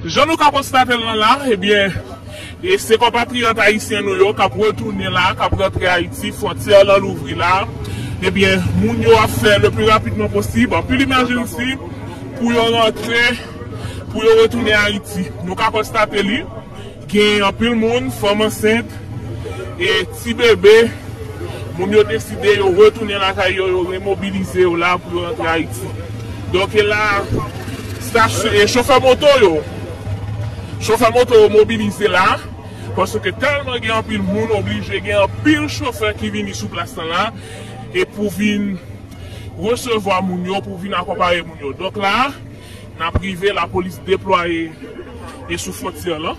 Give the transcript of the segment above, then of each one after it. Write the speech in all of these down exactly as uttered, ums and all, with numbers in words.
Jan nou ka konstate l la, ebyen, e se konpatriyòt ayisyen nou yo k ap retounen la, k ap rantre Ayiti, fwontyè lan louvri la. Ebyen, moun yo ap fè le pli rapidman posib, anpil imajensi pou yo rantre, pou yo retounen Ayiti. Nou ka konstate li, gen anpil moun, fanm ansent, e ti bebe, moun yo deside yo retounen lakay yo, yo remobilize yo la pou yo rantre Ayiti. Donk, e la, stasyon, e chofè moto yo, chofè moto yo mobilize la, paske tèlman gen anpil moun, oblije gen anpil chofè ki vini sou plas lan la, e pou vin resevwa moun yo, pou vin akonpaye moun yo. Donk la, n ap rive, lapolis deplwaye e sou fwontyè lan.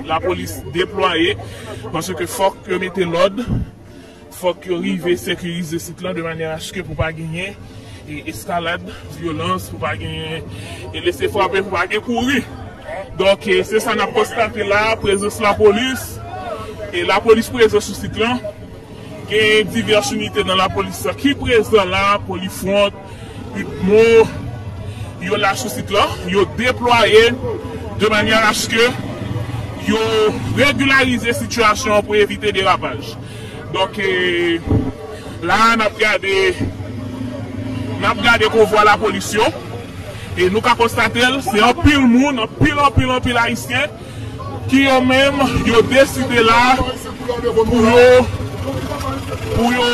Lapolis deplwaye, paske fòk yo mete lòd, fòk yo rive sekirize sit lan de manyè aske pou pa genyen e eskalad, vyolans, pou pa genyen e lese frape, pou pa gen kouri. Donk, e se sa n ap konstate la, prezans lapolis, e lapolis prezan sou sit lan. Gen divès inite nan lapolis ki prezan la, Polifront, Udmo, yo la sou sit lan, yo deplwaye de manyè aske yo regilarize sitiyasyon an pou evite derapaj. Donk, e, la, n ap gade, n ap gade konvwa lapolis yo, e nou ka konstate l, se anpil moun, anpil, anpil, anpil Ayisyen ki yo menm, yo deside la pou yo, pou yo,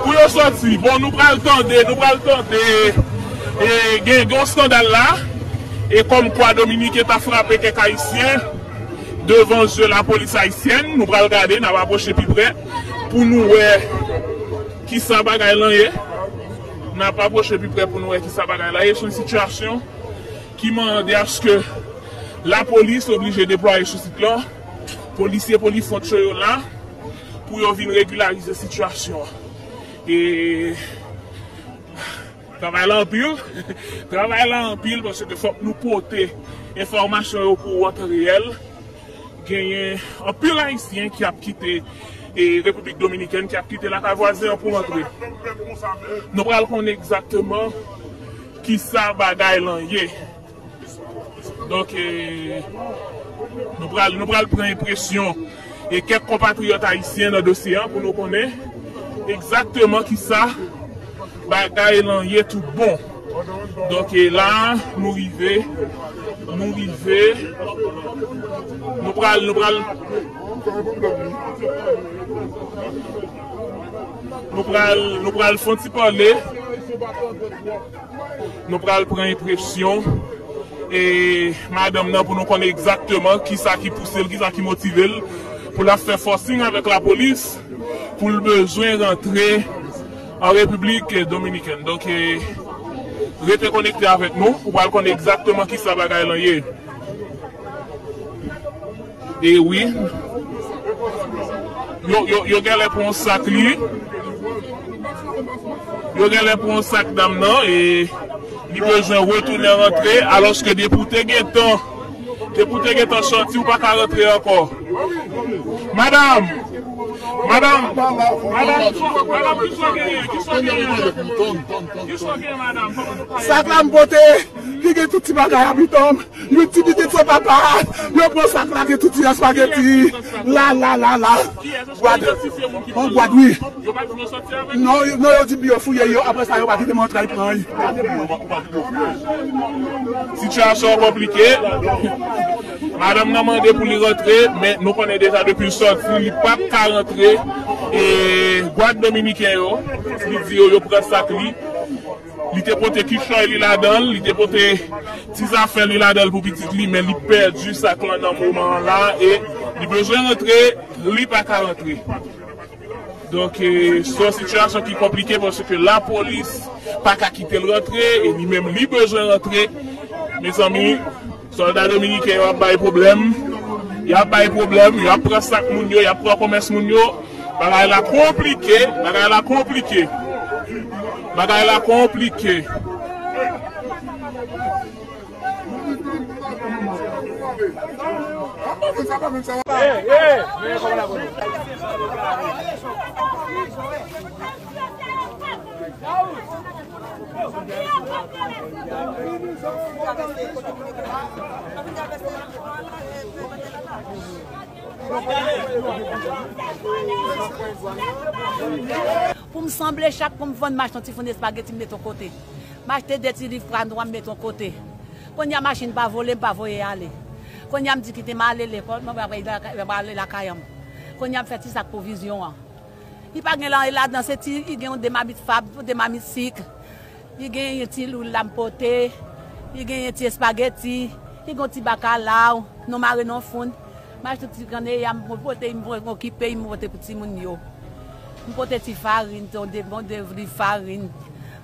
pou yo sòti. Bon, nou pral tande, nou pral tande, e gen, gen yon skandal la, e kòmkwa Dominiken ta frape kèk Ayisyen devan zye lapolis ayisyèn. Nou pral gade, n ap apwoche pi prè pou nou wè kisa bagay lan ye. N ap apwoche pi prè pou nou wè kisa bagay lan ye. Se yon sitiyasyon ki mande aske lapolis oblije deplwaye sou sit lan. Polisye Polifront yo la pou yo vin regilarize sitiyasyon an. E travay la anpil. Travay la anpil paske fòk nou pote enfòmasyon yo pou ou an tan reyèl. Genyen anpil Ayisyen ki ap kite, e, Repiblik Dominikèn, ki ap kite lakay vwazen an pou rantre. Nou pral konnen egzakteman kisa bagay lan ye. Donk, e, nou pral, nou pral pran enpresyon e kèk konpatriyòt ayisyen nan dosye an pou nou konnen egzakteman kisa bagay lan ye tout bon. Donk, e la, nou rive, nou rive, nou pral, nou pral, nou pral, nou pral fè yon ti pale. Nou pral pran enpresyon e madanm nan pou nou konnen egzakteman kisa ki pouse l, kisa ki motive l pou l ap fè forcing avèk lapolis pou l bezwen rantre an Repiblik Dominikèn. Donk, e, rete konekte avèk nou, ou pral konnen egzakteman kisa bagay lan ye. E wi. Yo, yo, yo genlè pran sak li. Yo genlè pran sak dam nan e li bezwen retounen rantre, alòske depi w te gentan, depi w te gentan sòti, ou pa ka rantre ankò. Madanm, madanm, madanm, madanm, kisa w genyen? Kisa w genyen? Kisa w genyen, madanm? Kòman nou ka ede? Sak la m pote, ki gen tout ti bagay abitan m. Yon ti pitit san papa, yo pran sak la gen tout ti espageti. La, la, la, la. Gwad. Yon gwad, wi. Non, yo- non, yo di m yo fouye yo, apre sa yo pa kite m antre, y pran. Sitiyasyon an konplike. Madanm nan mande pou li rantre, men nou konnen deja depi l sòti, li p ap ka rantre. E gwad dominiken yo, li di yo, yo pran sak li. Li te pote kichòy li ladan l, li te pote ti zafè li ladan l pou pitit li, men li pèdi sak lan nan moman an la e li bezwen rantre, li pa ka rantre. Donk, e, se yon sitiyasyon ki konplike paske lapolis pa ka kite l rantre e li menm li bezwen rantre. Mezanmi, sòlda dominiken yo ap bay pwoblèm. Y ap bay pwoblèm, y ap pran sak moun yo, y ap pran kòmès moun yo. Bagay la konplike, bagay la konplike. Bagay la konplike. Pou m sanble, chak kou m vann, m achte yon ti foun espageti, m mete yon kote. M achte de ti liv pwa nwa, m mete yon kote. Kounye a machin pa vole, m pa voye ale. Kounye a m di kite m ale lekòl, m ap ale lakay, m ap ale lakay an. Kounye a m fè ti sak pwovizyon an. Li pa gen la, ladan se ti, li gen yon de mamit fab, de mamit sik. Li gen yon ti lwil la m pote. Li gen yon ti espageti. Li gen yon ti bakalaw. Nou mare nan foun. M achte ti kanneya, m pote, m okipe, m pote pou timoun yo. M pote ti farin, yon de, yon de liv farin.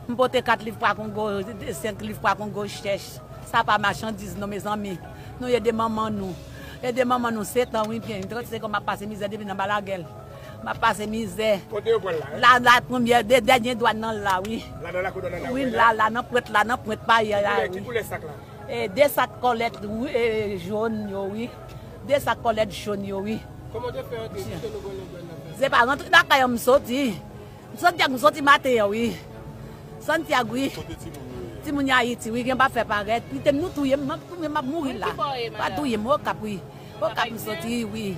M pote kat liv pwa Kongo, senk liv pwa Kongo chèch. Sa pa machandiz non, mezanmi. Nou ede manman nou. Ede manman nou, sèt an, wi, byen. Trannsenk an, m ap pase mizè depi nan Balagèl. M ap pase mizè. Kote yo pran l la, eh? La, la, premyè, de, dènye dwàn nan la, wi. La, nan lakou dwàn nan la, wi, la, la, nan pwent la, nan pwent pa yè la, wi. Ki koulè, ki koulè sak la? E, de sak kòlèt, wi, e, jòn yo, wi. De sak kòlèt jòn yo, wi. Kòman w te fè rantre? Kite nou gon longwen nan fè. Se pa rantre lakay an m soti. M Santiago, m soti maten an, wi. Santiago, wi. Kote timoun yo ye? Timoun yo Ayiti, wi, gen pa fè parèt. Kite m, nou touye m, m ap touye m, m ap mouri la. Pa touye m, Okap, wi. Okap m soti, wi.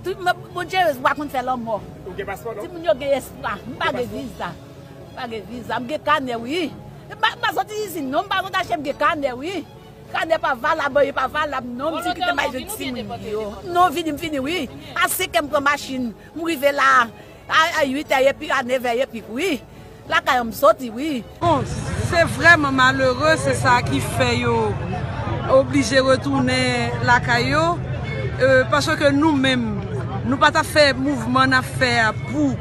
Tout, m, Bondye, w pa konn fè lanmò. Ou gen paspò, non? Timoun yo gen espwa. M pa gen viza. M pa gen viza. M gen kanè, wi. M pa, m pa soti isit, non. M pa konn achte, m gen kanè, wi. Kanè pa valab, e pa valab, non. M di kite m al jwenn timoun yo. Non, vini, m vini, wi. A senk è m pran machin. M rive la a, a uit è epi, a nèf è epi, wi. Lakay an m soti, wi. Bon, se vrèman malere, se sa ki fè yo oblije retounen lakay yo, e, paske nou menm, nou pa t ap fè mouvman n ap fè a pou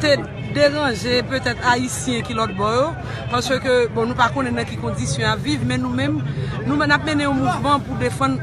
te deranje petèt Ayisyen ki lòt bò yo, paske, bon, nou pa konnen nan ki kondisyon y ap viv, men nou menm, nou menm n ap mennen yon mouvman pou defann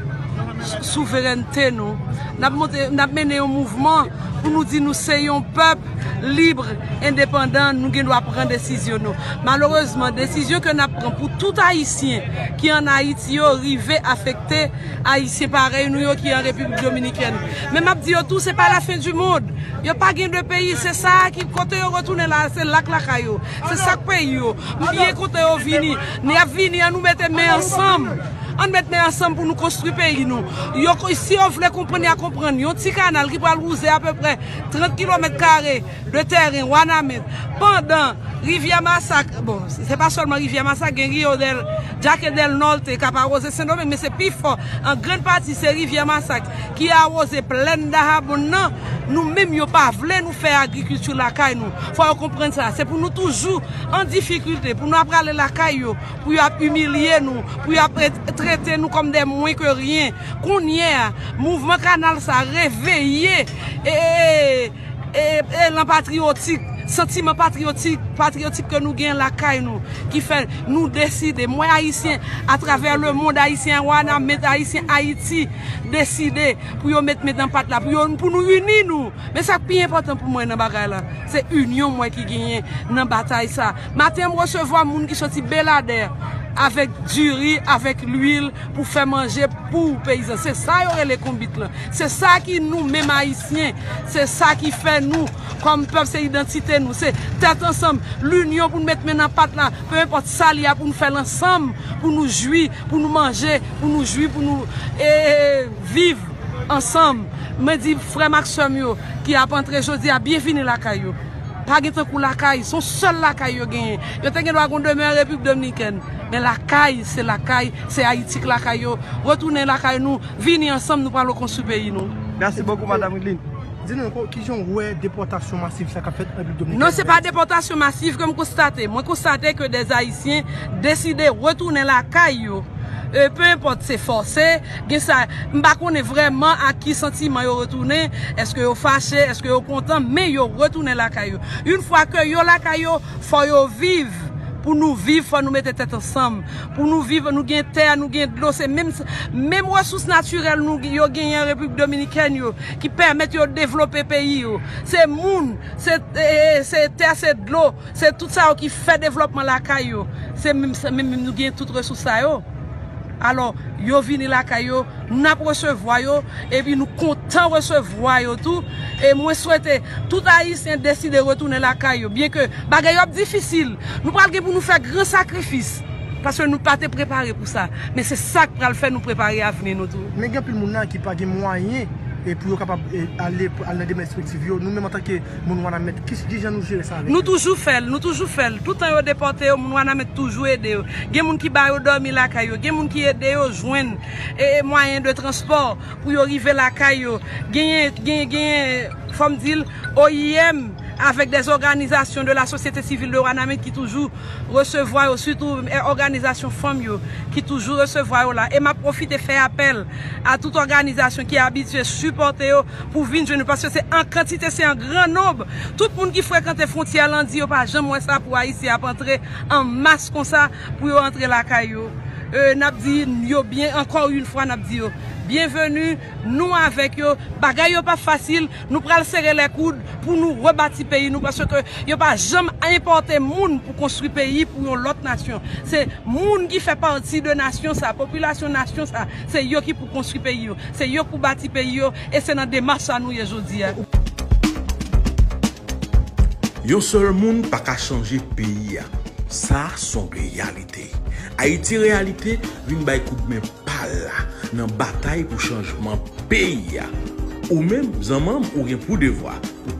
sou-, souverènte nou. N ap monte, n ap mennen yon mouvman pou nou di nou se yon pèp lib, endepandan, nou gen dwa pran desizyon nou. Malerezman, desizyon ke n ap pran pou tout Ayisyen ki ann Ayiti yo rive afekte Ayisyen parèy nou yo ki an Repiblik Dominikèn. Men m ap di yo tou, se pa la fen di mond. Yo pa gen de peyi, se sa a ki kote yo retounen la, se la k lakay yo. Se sa k peyi yo. M byen kontan yo vini. N ap vini, an nou mete men ansanm. Ann met men ansanm pou nou konstwi peyi nou. Yo, si yo vle konprann, y a konprann. Yon ti kanal ki pral wouze apeprè trant kilomèt kare de tèren Wanament. Pandan Rivyè Masak, bon, se pa sèlman Rivyè Masak, gen Rio del, Jaque del Norte, k ap awoze Sendomeng, men se pi fò, an grann pati, se Rivyè Masak ki awoze plèn Dahabon nan. Nou menm, yo pa vle nou fè agrikilti lakay nou. Fò yo konprann sa. Se pou nou toujou an difikilte, pou nou ap prale lakay yo, pou y ap imilye nou, pou y ap trete nou kòm de mwen ke ryen. Kounye a, mouvman kanal sa reveye, e, e, e, e, elan patriyotik, santiman patriyotik, patriyotik ke nou gen lakay nou, ki fè nou deside, mwen Ayisyen, atravè lemonn, Ayisyen Wanament, Ayisyen Ayiti, deside pou yo met men nan pat la, pou yo, pou nou ini nou. Men sa k pi enpòtan pou mwen nan bagay la, se inyon mwen ki genyen nan batay sa. Maten an, m resevwa moun ki soti Beladè avèk diri, avèk lwil pou fè manje pou peyizan. Se sa yo rele konbit lan. Se sa ki nou menm Ayisyen. Se sa ki fè nou kòm pèp, se idantite nou. Se tèt ansanm, linyon pou n met men nan pat la. Pe enpòt sa li a, pou n fè l ansanm, pou nou jwi, pou nou manje, pou nou jwi, pou nou, e, e, viv ansanm. Mwen di frè m ak sè m yo ki ap antre jodi a, byenvini lakay yo. Pa gen tankou lakay, se yon sèl lakay yo genyen. Yo te gen dwa gon demen an Repiblik Dominikèn, men lakay, se lakay, se Ayiti k lakay yo. Retounen lakay nou, vini ansanm, nou pral rekonstwi peyi nou. Merci beaucoup, Madame Wideline. Di nou, ko-, kijan w wè depòtasyon masiv sa k ap fèt an Repiblik Dominikèn? Non, se pa depòtasyon masiv ke m konstate. Mwen konstate ke dè Ayisyen deside retounen lakay yo. E, pe enpòt se fòse, gen sa, m pa konnen vrèman ak ki santiman yo retounen, èske yo fache, èske yo kontan, men yo retounen lakay yo. Yon fwa ke yo lakay yo, fò yo viv. Pou nou viv, fò nou mete tèt ansanm. Pou nou viv, nou gen tè, nou gen dlo, se menm, menm resous natirèl nou, yo genyen an Repiblik Dominikèn yo, ki pèmèt yo devlope peyi yo. Se moun, se, e, e, se tè, se dlo, se tout sa yo ki fè devlòpman lakay yo. Se menm, se menm, menm nou gen tout resous sa yo. Alò, yo vini lakay yo, n ap resevwa yo, epi nou kontan resevwa yo tou. E mwen swete tout Ayisyen deside retounen lakay yo. Byenke bagay yo ap difisil, nou pral gen pou nou fè gran sakrifis. Paske nou pa te prepare pou sa. Men se sa k pral fè nou prepare avni nou tou. Men gen anpil moun nan ki pa gen mwayen e pou yo kapab e, ale al nan demen respektif yo. Nou menm antanke moun Wanament, ki, ki jan nou jere sa avèk Nou toujou fè l, nou toujou fè l. Toutan yo depòte yo, moun Wanament toujou ede yo. Gen moun ki ba yo dòmi lakay yo, gen moun ki ede yo jwenn e, mwayen de transpò pou yo rive lakay yo. Genyen, genyen, genyen, fò m di l, O I M avèk des organisations de la société civile de Wanament ki toujou resevwa yo, sitou e, òganizasyon fanm yo ki toujou resevwa yo la. E m ap pwofite fè apèl a tout òganizasyon ki abitye sipòte yo pou vin jwenn yo, paske se an kantite, se an gran nonb. Tout moun ki frekante fwontyè lan di yo pa janm wè sa pou Ayisyen ap antre an mas konsa pou yo antre lakay yo. E, n ap di yo byen, ankò yon fwa n ap di yo byenveni, nou avèk yo. Bagay yo p ap fasil, nou pral sere lè koud pou nou rebati peyi nou, paske yo pa janm enpòte moun pou konstwi peyi pou yon lòt nasyon. Se moun ki fè pati de nasyon sa, popilasyon nasyon sa, se yo ki pou konstwi peyi yo, se yo k pou bati peyi yo, e se nan demach sa nou ye jodi a. Yon sèl moun pa ka chanje peyi a. Sa se yon reyalite. Ayiti Reyalite vin bay koudmen pa l la nan batay pou chanjman peyi a. Ou menm, zanmanm, ou gen pou devwa pou